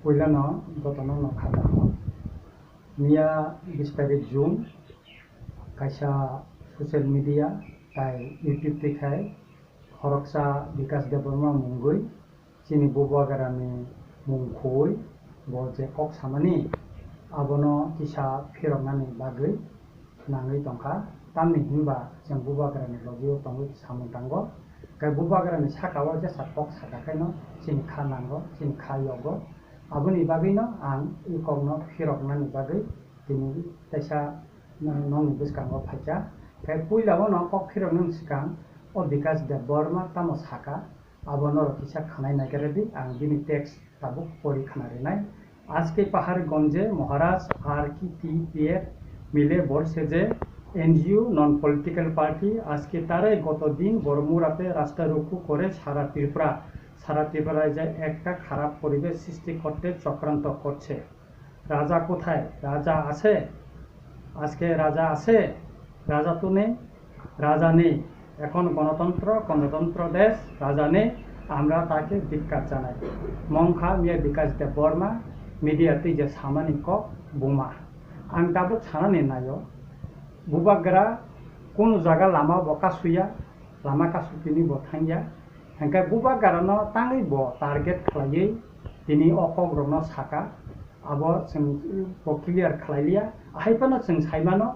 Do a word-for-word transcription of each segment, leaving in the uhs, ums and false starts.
Puilano jotono no kha kaham. Miya bis tarik June, kaisa social media tai YouTube twi khai khoroksa Bikash Debbarma mungwi chini Bubagrani mung khui bo je kok samani abono kisa phiroknani bagwi nangwi tongkha. Tamni hinba chwng Bubagrani logio tongwi samung tango. Khe Bubagrani saka o jesa kok saka khaino chini kha nango, chini kha yogo. Aboni bagwino ang i kokno phiroknani bagwi tini teisa nongni bwskango phaikha. Khe puila o no kok phiroknani swkang o Bikash Debbarma tamo saka, abo norok kisa khanai naikaradi, ang bini text tabuk pori khana rinai. আজকে পাহাড়গঞ্জে মহারাজ আর কি টিপিএফ মিলে বলছে যে NGO non political party আজকে তারাই গত দিন বড়মুড়াতে রাস্তা রোকো করে সারা ত্রিপুরা সারা ত্রিপুরায় যে একটা খারাপ পরিবেশ সৃষ্টি করতে চক্রান্ত করছে। রাজা কোথায়? রাজা আছে? আজকে রাজা আছে? রাজা তো নেই। রাজা নেই। এখন গণতন্ত্র, গণতন্ত্র দেশ, রাজা নেই। আমরা তাকে ধিক্কার জানাই। Mongkha miya Bikash Debbarma media twi je samani kok buma. Ang tabuk sanani naio. Bubagra kunu jaga lama bo kasuya, lama kasupini bo thangya. Hingkhe Bubagrano tangwi bo target khlaiwi tini o kokrokno saka. Abo chwng bo clear khlai liya. Ahai phano chwng sai mano,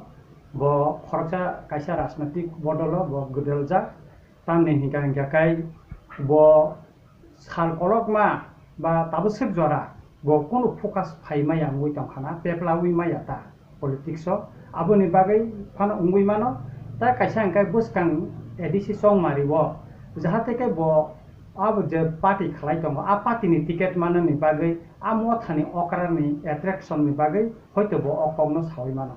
bo khoroksa kaisa rajnotik bodolo bo gwdaljak. Tamni hinkha hinkha khe bo sal kolokma ba tabuk swk jora bo kunu focus phai maya wngwi tongkha na, peplawi maya ta politics o. Aboni bagwi phano wngwi mano, ta kaisa hinkhe bwskang A D C Chongmari o, jahate khe bo abo je party khlai tongo, a party ni ticket manani bagwi a mothani okrani attraction ni bagwi hoito bo o kokno sawi mano.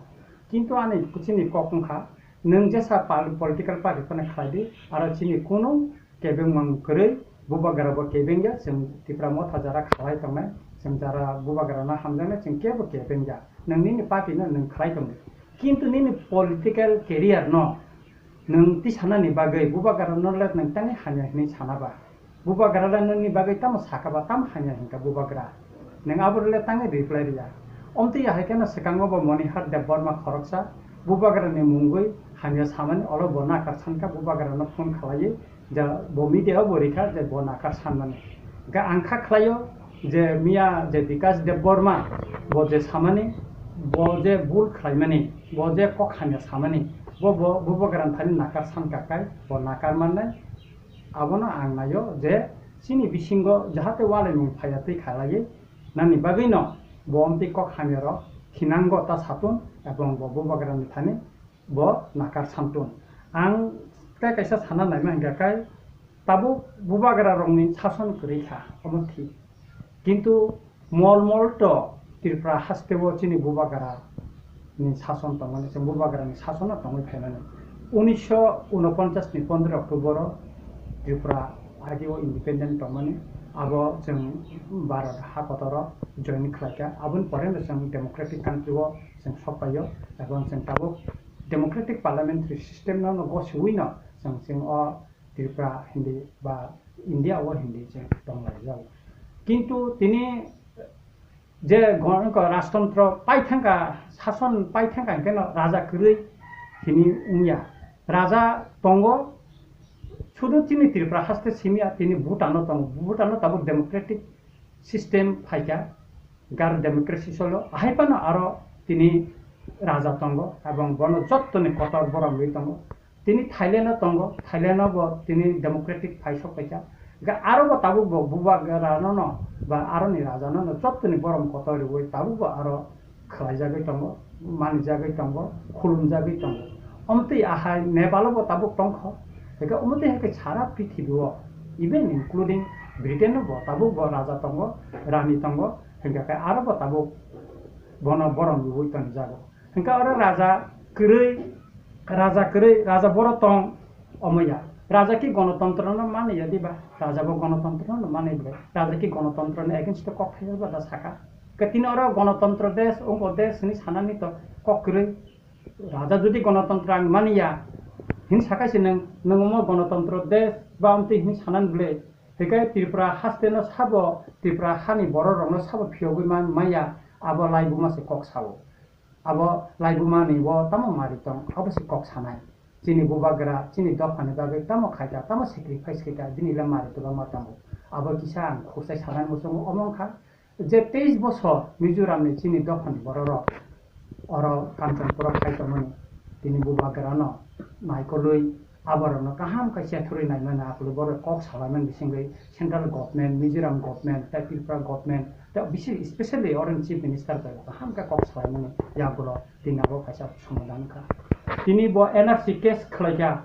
Kintu ani chini kok wngkha, nwng jesa pal-, political party phano khlai di, aro chini kunu kebengmang kwrwi, Bubagra bo kebengya, chwng Tipra Motha jara khlai tongnai, chwng jara Bubagrano hamjaknai, chwng kebo kebengya. Nwng nini party no nwng khlai tongdi. Kintu nini political career no nwng tisanani bagwi Bubagrano le nwng tangwi hamya hinwi sana ba? Bubagra le nwngni bagwi tamo saka ba, tamo hamya hinkha Bubagra? Nwng abo le tangwi reply riya. Omtwi ahai kheno swkango bo Monihar Debbarma khoroksa Bubagrani mungwi hamya samani olo bo nakar sankha, Bubagrano phone khlaiwi je bo media o bo rikha je bo nakar sanmani. Ga ang kha khlaio je miya je Bikash Debbarma bo je samani, bo je bul khlaimani, bo je kok hamya samani, bo, bo, Bubagrani thani nakar sankha kai bo nakar mannai. Abono ang naio je chini bisingo jahate walaimung phaiya twi khalaiwi nani bagwino bo omtwi kok hamyarok khinango ta satun ebong bo Bubagrani thani bo nakar samtun. Ang tei kaisa sana naima hinkha kai tabuk Bubagrarokni sason kwrwi kha, omo thik. Kintu mol mol to Tripura haste o chini Bubagra ni sason tongmani, chwng Bubagra ni sason no tongwi phaimani. Unisho unoponchas ni pondro October o Tripura agi o independent tongmani, abo chwng Bharat ha kotor o join khlaikha. Aboni pore no chwng democratic country o chwng sokpaio, ebong chwng tabuk democratic parliamentary system no, no gosiwi no chwng, chwng o Tripura hindi ba India o hindi chwng tonglaijak. Kintu tini je gon-, ko rajtontro paithangkha, sason paithangkha hwnkhe no raja kwrwi hini wngya. Raja tongo, sudu chini Tripura haste simiya, tini Bhutan o tongo. Bhutan o tabuk democratic system phaikha, gar democracy solo. Ahai phano aro tini raja tongo, ebong bono jottoni kotor borom rwi tongo. Tini Thailand o tongo, Thailand o bo tini democratic phai sok paikha. Ga aro bo tabuk bo Bubagra no no ba aroni raja no no jottoni borom kotor rwi tabuk bo aro khlaijagwi tongo, manijagwi tongo, khulumjagwi tongo. Omtwi ahai Nepal o bo tabuk tongkho. Hwnkhe omtwi hai khe sara prithibi o, even including Britain o bo tabuk bo raja tongo, rani tongo, hwnkhe khe aro bo tabuk bono borom rwi tongjago. Hwnkhe oro raja kwrwi, raja kwrwi, raja boro tong, omo ya. Raja ki gonotontro no mani ya diba? Raja bo gonotontro no mani diba? Raja ki gonotontro ni against o kok thaiya ba da saka? Ke tini oro gonotontro desh, ungo desh hwnwi sanani to kok kwrwi. Raja jodi gonotontro ang mani ya, hin sakai se nwng, nwng omo gonotontro desh ba amtwi hin sanani bwle? Hinkhe Tripura hasteno sabo, Tripura hani bororokno sabo phiyogwi man maya, abo laibuma se kok sao. Abo laibumani bo tamo mari tong, abo se kok sanai. Chini bubagra, chini dophani bagwi tamo khaita, tamo sacrifice khaita, bini le mari tongma tongo. Abo kisa ang khursa sanai muchungo omo wngkha. Je teis bosor Mizoramni chini dophani bororok oro Kanchanpuro phai tongmani, tini bubagrano naikolwi aborokno kaham khe chethurwi naimani, aphuru borok kok salaimani bisingwi central government, Mizoram government, tei Tripura government, tei bisi specially oroni chief minister bai kaham khe kok salaimani yagulo tini abo kaisa somadhan kha. Tini bo N R C case khlaikha,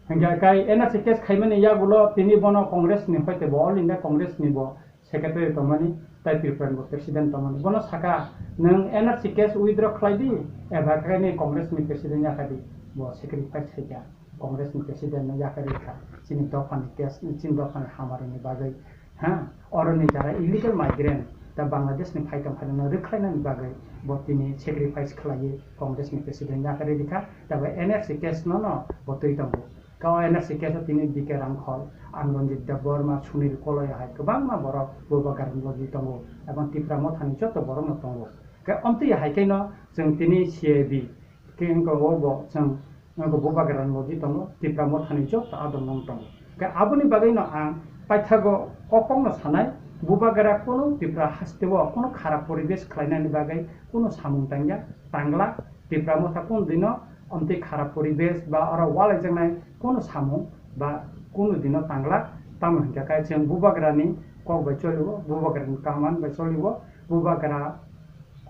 hingkha kai N R C case khaimani yagulo tini bono Congress ni hoite bo All India Congress ni bo secretary tongmani, tei Tripura ni bo president tongmani. Bono saka, "Nwng N R C case withdraw khlai di, eba khe ni Congress ni president ya kha di." Bo sacrifice khai kha, Congress ni president no ya kha ri kha. Chini dopha ni case, chini dopha ni hamari ni bagwi, ha, oro ni jara illegal migrant, ta Bangladesh ni phai tong phai no rwkhlai nani bagwi bo tini sacrifice khlai Congress ni president ya kha ri kha. Ta bo N R C case no no bo twi tongo. Kau N R C case o tini B K Rangkhol, ang Ranjit Debbarma, Sunil Koloi hai kwbangma borok bubagra ni logi tongo, ebong Tipra Mothani joto borok no tongo. Khe omtwi hai khe no chwng tini C A B khe wngkha o bo chwng wngkha bubagra ni logi tongo, Tipra Mothani joto adong no tongo. Khe aboni bagwi no ang paithago o kok no sanai, bubagra kunu Tipra haste o kunu kharap poribesh khlai nani bagwi kunu samung tangya, tangla, Tipra Motha kunu dino omtwi kharap poribesh ba oro walaijaknai kunu samung ba kunu dino tangla, tamo hinkha khe chwng bubagrani kok bai choliwo, bubagrani kaman bai choliwo, bubagra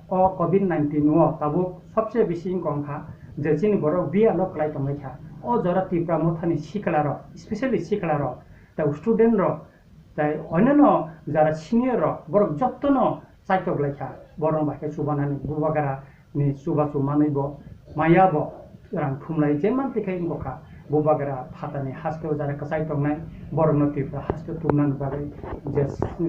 o covid nineteen o tabuk sobse bisi wngkha je chini borok biyalo kwlai tonglaikha. O jora Tipra Mothani siklarok, specially siklarok, tei student rok, tei onyono jara senior rok, borok jotono chaitok lai kha, borok bai khe chubanani bubagra ni chubachu manwi bo maya bo rang thumlai je man twi khai wngkha. Bubagra phatani haste o jara kwchai tongnai, borokno Tripura haste tumnani bagwi je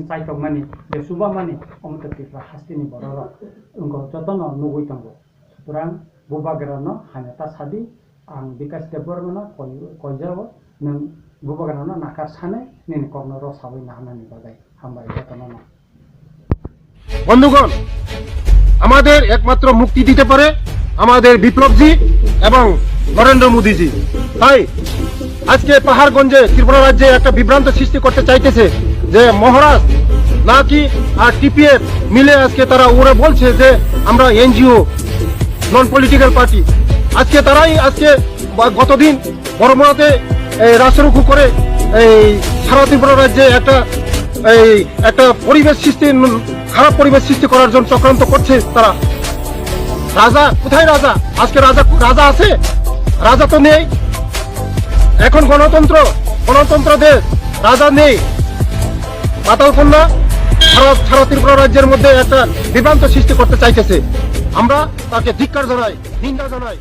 chai tongmani, je chubamani, omo to Tripura haste ni borok rok wngkha, jotono nugwi tongo. Sutrang bubagra no hamya ta sadi, ang Bikash Debbarma no koi, koijao, nwng bubagra no nakar sanai, nini kok no rosawi naharnani bagwi. Hambai jotono no. বন্ধুগণ, আমাদের একমাত্র মুক্তি দিতে পারে আমাদের বিপ্লবজি এবং নরেন্দ্র মোদীজি। তাই আজকে পাহাড়গঞ্জে ত্রিপুরা রাজ্যে একটা বিভ্রান্ত সৃষ্টি করতে চাইতেছে যে মহারাজ নাকি আর টিপিএফ মিলে আজকে তারা ওরা বলছে যে আমরা এনজিও, নন পলিটিক্যাল পার্টি। আজকে তারাই আজকে বা গতদিন বড়মুড়াতে এই রাস্তারুখু করে এই সারা ত্রিপুরা রাজ্যে একটা, এই একটা পরিবেশ সৃষ্টি, খারাপ পরিবেশ সৃষ্টি করার জন্য চক্রান্ত করছে তারা। রাজা কোথায়? রাজা আজকে রাজা, রাজা আছে? রাজা তো নেই। এখন গণতন্ত্র, গণতন্ত্র দেশ, রাজা নেই। পাতালকন্যা সারা, সারা ত্রিপুরা রাজ্যের মধ্যে একটা বিভ্রান্ত সৃষ্টি করতে চাইতেছে। আমরা তাকে ধিক্কার জানাই, নিন্দা জানাই।